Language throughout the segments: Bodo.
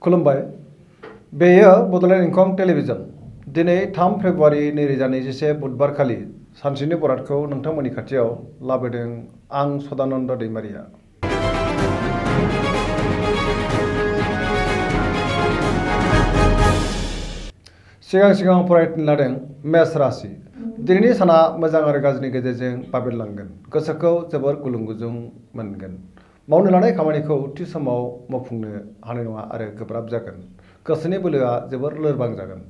खुलुमबाय बेयो बड'लेण्ड इंखं टेलिभिजन दिनै 3 फेब्रुवारि 2021 बुधबारखालि सानसेनि बरादखौ नोंथांमोननि खाथियाव लाबोदों आं सदानन्द दैमारिया। सिगां फरायनो लादों मेष राशि। दिनैनि साना मोजां आरो गाज्रिनि गेजेरजों बाबेरलांगोन। गोसोखौ जोबोर गुलुं गुजुं मोनगोन। मावनो लानाय खामानिखौ थि समाव मावफुंनो हानाय नङा आरो गोब्राब जागोन। गोसोनि बोलोआ जोबोर लोरबां जागोन।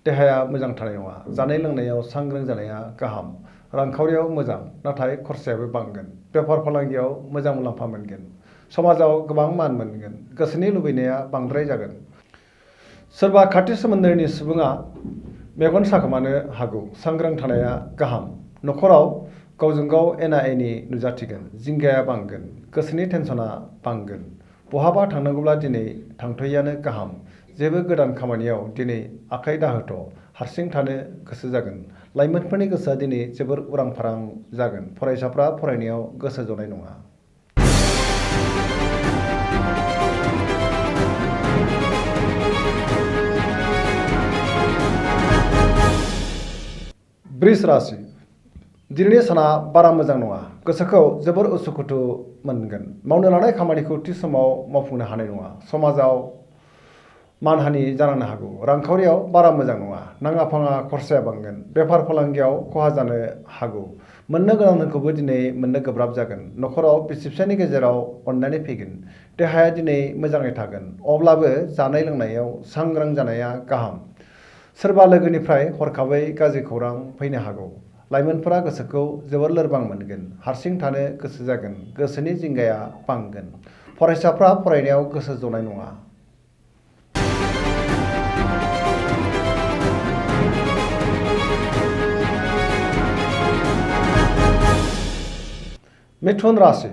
देहाया मोजां थानाय नङा। जानाय लोंनायाव सांग्रां जानाया गाहाम। रांखावरियाव मोजां नाथाय खरसायाबो बांगोन। बेफार फालांगियाव मोजां मुलाम्फा मोनगोन। समाजाव गोबां मान मोनगोन। गोसोनि लुबैनाया बांद्राय जागोन। सोरबा खाथि सोमोन्दोनि सुबुङा मेगन साखोमानो हागौ। सांग्रां थानाया गाहाम। न'खराव गावजों गाव एना एनि नुजाथिगोन। जिंगाया बांगोन। गोसोनि टेनसना बांगोन। बहाबा थांनांगौब्ला दिनै थांथ'यैआनो गाहाम। जेबो गोदान खामानियाव दिनै आखाइ दाहोथ'। हारसिं थानो गोसो जागोन। लाइमोनफोरनि गोसोआ दिनै जोबोर उरां फारां जागोन। फरायसाफ्रा फरायनायाव गोसो जनाय नङा। वृष राशि। दिनैनि साना बारा मोजां नङा। गोसोखौ जोबोर उसुखुथु मोनगोन। मावनो लानाय खामानिखौ थि समाव मावफुंनो हानाय नङा। समाजाव मानहानि जानांनो हागौ। रांखावरियाव बारा मोजां नङा। नाङा फाङा खरसाया बांगोन। बेफार फालांगियाव खहा जानो हागौ। मोननो गोनांखौबो दिनै मोननो गोब्राब जागोन। न'खराव बिसि फिसायनि गेजेराव अननानै फैगोन। देहाया दिनै मोजाङै थागोन। अब्लाबो जानाय लोंनायाव सांग्रां जानाया गाहाम। सोरबा लोगोनिफ्राय हरखाबै गाज्रि खौरां फैनो हागौ। लाइमोनफोरा गोसोखौ जोबोर लोरबां मोनगोन। हारसिं थानो गोसो जागोन। गोसोनि जिंगाया बांगोन। फरायसाफ्रा फरायनायाव गोसो जनाय नङा। मिथुन राशि।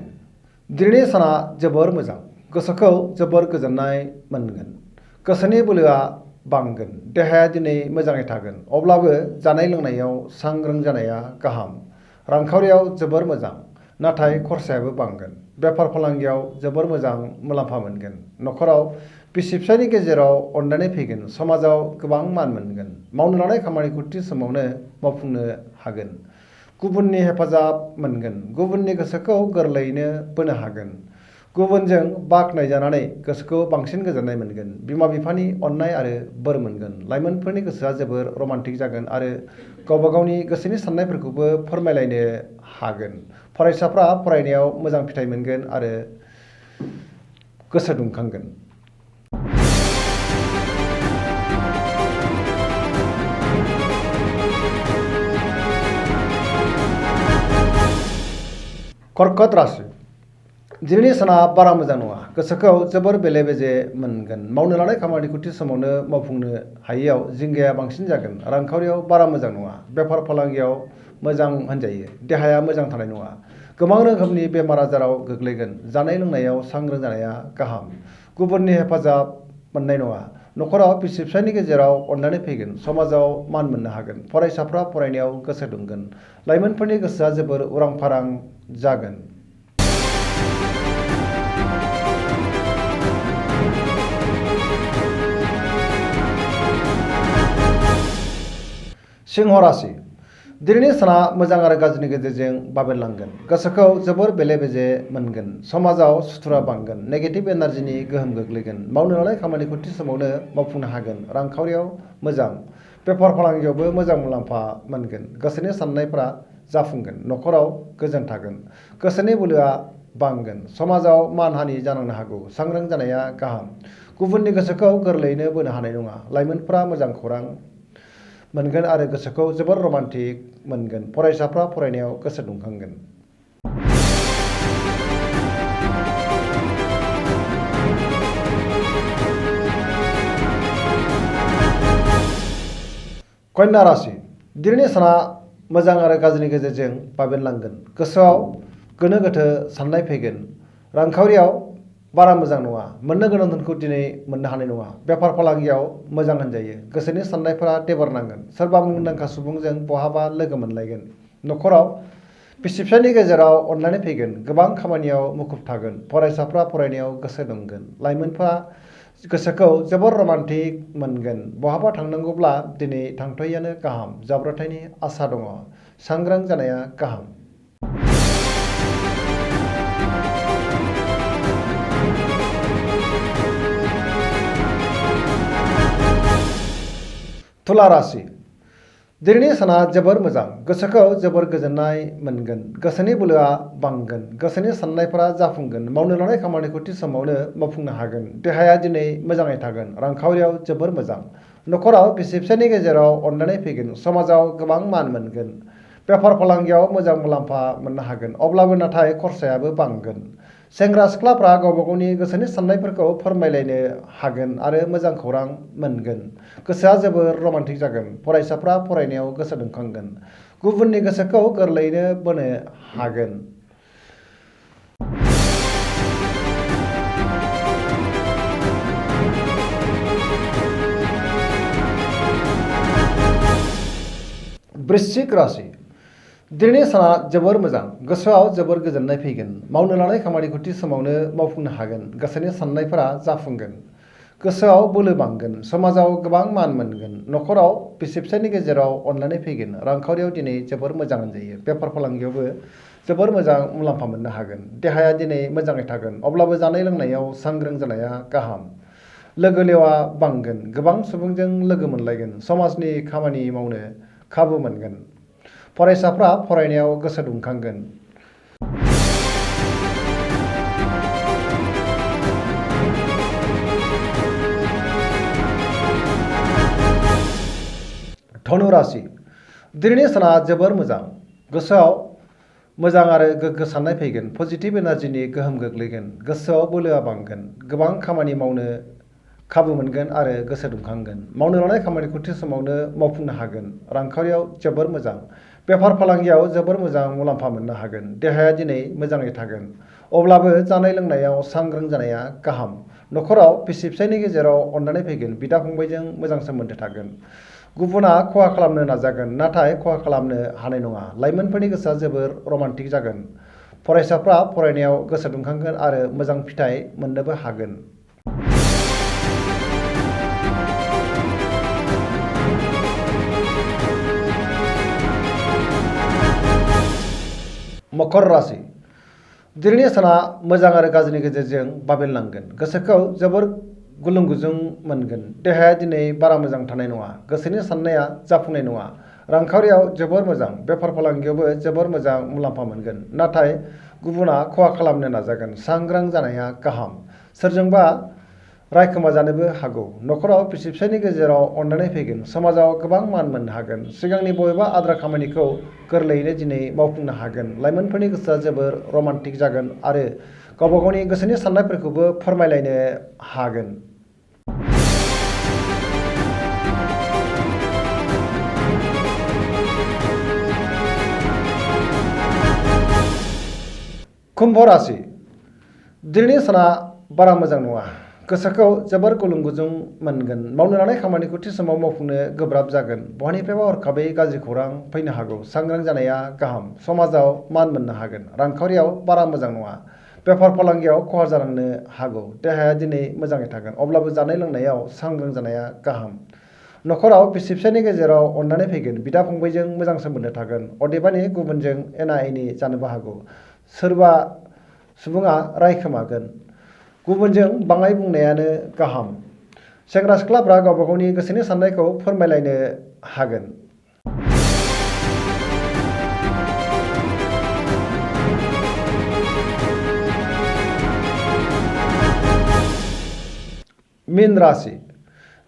दिनैनि साना जोबोर मोजां। गोसोखौ जोबोर गोजोननाय मोनगोन। गोसोनि बोलोआ बांगोन। देहाया दिनै मोजाङै थागोन। अब्लाबो जानाय लोंनायाव सांग्रां जानाया गाहाम। रांखावरियाव जोबोर मोजां नाथाय खरसायाबो बांगोन। बेफार फालांगियाव जोबोर मोजां मुलाम्फा मोनगोन। न'खराव बिसि फिसायनि गेजेराव अननानै फैगोन। समाजाव गोबां मान मोनगोन। मावनो लानाय खामानिखौ थि समावनो मावफुंनो हागोन। गुबुननि हेफाजाब मोनगोन। गुबुननि गोसोखौ गोरलैयैनो बोनो हागोन। गुबुनजों बाख्नायजानानै गोसोखौ बांसिन गोजोननाय मोनगोन। बिमा बिफानि अननाय आरो बोर मोनगोन। लाइमोनफोरनि गोसोआ जोबोर रमान्टिक जागोन आरो गावबा गावनि गोसोनि साननायफोरखौबो फोरमायलायनो हागोन। फरायसाफ्रा फरायनायाव मोजां फिथाइ मोनगोन आरो गोसो दुंखांगोन। कर्कट राशि। दिनैनि साना बारा मोजां नङा। गोसोखौ जोबोर बेले बेजे मोनगोन। मावनो लानाय खामानिखौ थि समावनो मावफुंनो हायैयाव जिंगाया बांसिन जागोन। रांखावरियाव बारा मोजां नङा। बेफार फालांगियाव मोजां होनजायो। देहाया मोजां थानाय नङा। गोबां रोखोमनि बेमार आजाराव गोग्लैगोन। जानाय लोंनायाव सांग्रां जानाया गाहाम। गुबुननि हेफाजाब मोननाय नङा। न'खराव बिसि फिसायनि गेजेराव अननानै फैगोन। समाजाव मान मोननो हागोन। फरायसाफ्रा फरायनायाव गोसो दुंगोन। लाइमोनफोरनि गोसोआ जोबोर उरां फारां जागोन। सिंह राशि। दिनैनि साना मोजां आरो गाज्रिनि गेजेरजों बाबेरलांगोन। गोसोखौ जोबोर बेले बेजे मोनगोन। समाजाव सुथुरा बांगोन। नेगेटिभ एनार्जिनि गोहोम गोग्लैगोन। मावनो लानाय खामानिखौ थि समावनो मावफुंनो हागोन। रांखावरियाव मोजां। बेफार फालांगियावबो मोजां मुलाम्फा मोनगोन। गोसोनि साननायफ्रा जाफुंगोन। न'खराव गोजोन थागोन। गोसोनि बोलोआ बांगोन। समाजाव मानहानि जानांनो हागौ। सांग्रां जानाया गाहाम। गुबुननि गोसोखौ गोरलैयैनो बोनो हानाय नङा। लाइमोनफ्रा मोजां खौरां मोनगोन आरो गोसोखौ जोबोर रमान्टिक मोनगोन। फरायसाफ्रा फरायनायाव गोसो दुंखांगोन। कन्या राशि। दिनैनि साना मोजां आरो गाज्रिनि गेजेरजों बाबेरलांगोन। गोसोआव गोनो गोथो साननाय फैगोन। रांखावरियाव बारा मोजां नङा। मोननो गोनां धोनखौ दिनै मोननो हानाय नङा। बेफार फालांगियाव मोजां होनजायो। गोसोनि साननायफोरा देबार नांगोन। सोरबा मुंदांखा सुबुंजों बहाबा लोगो मोनलायगोन। न'खराव बिसि फिसायनि गेजेराव अननानै फैगोन। गोबां खामानियाव मुखुब थागोन। फरायसाफ्रा फरायनायाव गोसो दुंगोन। लाइमोनफ्रा गोसोखौ जोबोर रमान्टिक मोनगोन। बहाबा थांनांगौब्ला दिनै थांथ'यैआनो गाहाम। जाब्रबथायनि आसा दङ। सांग्रां जानाया गाहाम। तुला राशि दिनैनि साना जोबोर मोजां। गोसोखौ जोबोर गोजोननाय मोनगोन। गोसोनि बोलोआ बांगोन। गोसोनि साननायफोरा जाफुंगोन। मावनो लानाय खामानिखौ थि समावनो मावफुंनो हागोन। देहाया दिनै मोजाङै थागोन। रांखावरियाव जोबोर मोजां। नखराव बिसि फिसायनि गेजेराव अनलायनाय फैगोन। समाजाव गोबां मान मोनगोन। बेफार फालांगियाव मोजां मुलाम्फा मोननो हागोन। अब्लाबो नाथाय खरसायाबो बांगोन। सेंग्रा सिख्लाफ्रा गावबा गावनि गोसोनि साननायफोरखौ फोरमायलायनो हागोन आरो मोजां खौरां मोनगोन। गोसोआ जोबोर रमान्टिक जागोन। फरायसाफ्रा फरायनायाव गोसो दुंखांगोन। गुबुननि गोसोखौ गोरलैयैनो बोनो हागोन। वृश्चिक राशि दिनैनि साना जोबोर मोजां। गोसोआव जोबोर गोजोननाय फैगोन। मावनो लानाय खामानिखौ थि समावनो मावफुंनो हागोन। गोसोनि साननायफोरा जाफुंगोन। गोसोआव बोलो बांगोन। समाजाव गोबां मान मोनगोन। नखराव बिसि फिसायनि गेजेराव अनलायनाय फैगोन। रांखावरियाव दिनै जोबोर मोजां होनजायो। बेफार फालांगियावबो जोबोर मोजां मुलाम्फा मोननो हागोन। देहाया दिनै मोजाङै थागोन। अब्लाबो जानाय लोंनायाव सांग्रां जानाया गाहाम। लोगो लेवा बांगोन। गोबां सुबुंजों लोगो मोनलायगोन। समाजनि खामानि मावनो खाबु मोनगोन। फरायसाफ्रा फरायनायाव गोसो दुंखांगोन। धनु राशि दिनैनि साना जोबोर मोजां। गोसोआव मोजां आरो गोग्गो साननाय फैगोन। पजिटिभ एनार्जिनि गोहोम गोग्लैगोन। गोसोआव बोलोआ बांगोन। गोबां खामानि मावनो खाबु मोनगोन आरो गोसो दुंखांगोन। मावनो लानाय खामानिखौ थि समावनो मावफुंनो हागोन। रांखावरियाव जोबोर मोजां। बेफार फालांगियाव जोबोर मोजां मुलाम्फा मोननो हागोन। देहाया दिनै मोजाङै थागोन। अब्लाबो जानाय लोंनायाव सांग्रां जानाया गाहाम। नखराव बिसि फिसायनि गेजेराव अनलायनाय फैगोन। बिदा फंबायजों मोजां सोमोन्दो थागोन। गुबुना खहा खालामनो नाजागोन नाथाय खहा खालामनो हानाय नङा। लाइमोनफोरनि गोसोआ जोबोर रमान्टिक जागोन। फरायसाफ्रा फरायनायाव गोसो दुंखांगोन आरो मोजां फिथाइ मोननोबो हागोन। मकर राशि दिनैनि साना मोजां आरो गाज्रिनि गेजेरजों बाबेनलांगोन। गोसोखौ जोबोर गुलुं गुजुं मोनगोन। देहाया दिनै बारा मोजां थानाय नङा। गोसोनि साननाया जाफुंनाय नङा। रांखावरियाव जोबोर मोजां। बेफार फालांगियावबो जोबोर मोजां मुलाम्फा मोनगोन। नाथाय गुबुना खहा खालामनो नाजागोन। सांग्रां जानाया गाहाम। सोरजोंबा रायखोमा जानोबो हागौ। नखराव बिसि फिसायनि गेजेराव अनलायनाय फैगोन। समाजाव गोबां मान मोननो हागोन। सिगांनि बबेबा आद्रा खामानिखौ गोरलैयैनो दिनै मावफुंनो हागोन। लाइमोनफोरनि गोसोआ जोबोर रमान्टिक जागोन आरो गावबा गावनि गोसोनि साननायफोरखौबो फोरमायलायनो हागोन। कुम्भ राशि दिनैनि साना बारा मोजां नङा। गोसोखौ जोबोर गुलुं गुजुं मोनगोन। मावनो लानाय खामानिखौ थि समाव मावफुंनो गोब्राब जागोन। बहानिफ्रायबा हरखाबै गाज्रि खौरां फैनो हागौ। सांग्रां जानाया गाहाम। समाजाव मान मोननो हागोन। रांखावरियाव बारा मोजां नङा। बेफार फालांगियाव खहा जालांनो हागौ। देहाया दिनै मोजाङै थागोन। अब्लाबो जानाय लोंनायाव सांग्रां जानाया गाहाम। नखराव बिसि फिसायनि गेजेराव अनलायनाय फैगोन। बिदा फंबायजों मोजां सोमोन्दो थागोन। अदेबानि गुबुनजों एना एनि जानोबो हागौ। सोरबा सुबुङा रायखोमागोन। गुबुनजों बाङाय बुंनायानो गाहाम। सेंग्रा सिख्लाफ्रा गावबा गावनि गोसोनि साननायखौ फोरमायलायनो हागोन। मीन राशि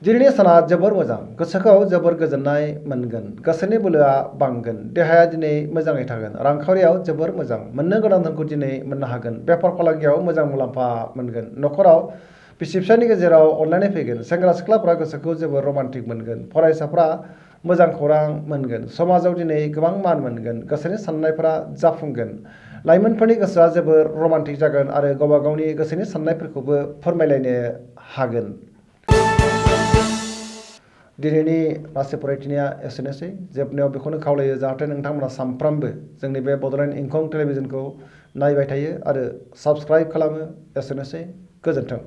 दिनैनि साना जोबोर मोजां। गोसोखौ जोबोर गोजोननाय मोनगोन। गोसोनि बोलोआ बांगोन। देहाया दिनै मोजाङै थागोन। रांखावरियाव जोबोर मोजां। मोननो गोनां धोनखौ दिनै मोननो हागोन। बेफार फालांगियाव मोजां मुलाम्फा मोनगोन। नखराव बिसि फिसायनि गेजेराव अनलायनाय फैगोन। सेंग्रा सिख्लाफ्रा गोसोखौ जोबोर रमान्टिक मोनगोन। फरायसाफ्रा मोजां खौरां मोनगोन। समाजाव दिनै गोबां मान मोनगोन। गोसोनि साननायफोरा जाफुंगोन। लाइमोनफोरनि गोसोआ जोबोर रमान्टिक जागोन आरो गावबा गावनि गोसोनि साननायफोरखौबो फोरमायलायनो हागोन। दिनैनि राशि फरायथिनाया एसेनोसै। जोबनायाव बेखौनो खावलायो जाहाथे नोंथांमोना सानफ्रामबो जोंनि बे बड'लेण्ड इंखं टेलिभिजनखौ नायबाय थायो आरो साबस्क्राइब खालामो। एसेनोसै। गोजोन्थों।